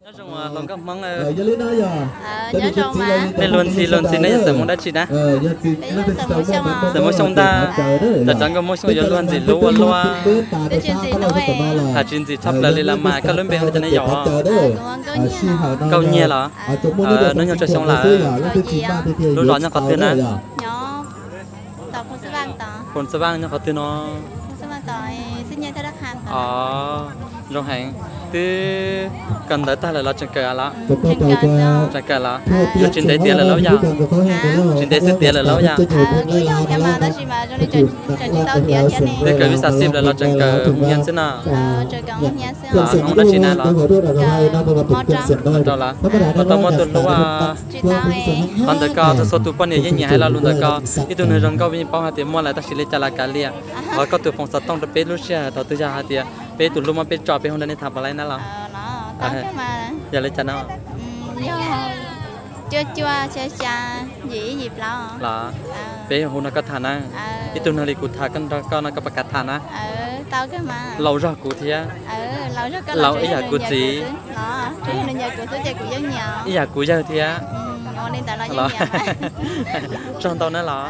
Nyob zoo hluas nkauj Hmoob. Nej luag ntxhi luag ntxhi, nej yog xeem Hmoob dab tsi na? Xeem Hmoob Xyooj ntag. Cov cov nkauj Hmoob Xyooj yuav luag ntxhi lub ua luaj. Hais tsis ntxhi tshaj plaws li los mas. Koj lub npe hu li cas ne yom? Nkauj Nyiag los? Hnub nyoog tsawg xyoo lawm? Lub zos nyob qhov twg na? Phoos Xab Vaj nyob qhov twg no? Zoo heev. Twb kawm ntawv tag lawm los tseem kawm los? Tseem kawm los? Yuav tsis ntev tiav lawm lauj yog? Tsis ntev xwb tiav lawm lauj yog? Twb kawm vib xa xib lawm los tseem kawm mus hias xwb no? Hmoob dab tsi na los? Los tau muaj tus hlub. Qhov ntawd koj txhua txhua tus poj niam yeej nyiam hais lo lus ntawm koj. Ib tug neeg zoo nkauj peb yeej paub hais tias muaj lawm tab sis li cas los kav liam. Qhov koj tus foom xov tooj rau peb lub sij hawm thaum twg yog hais tias peb tus hlub muab peb tso peb hu nrog nej tham pom laiv na los? Yog li cas no? Los peb hu nrog koj tham na. Ib tug neeg li kuv tham koj nrog koj no koj puas kam tham na? Laus zog kuv thiab. Laus ib yam kuv txiv. Ib yam kuv yawg thiab. Los tsaug ntau na los.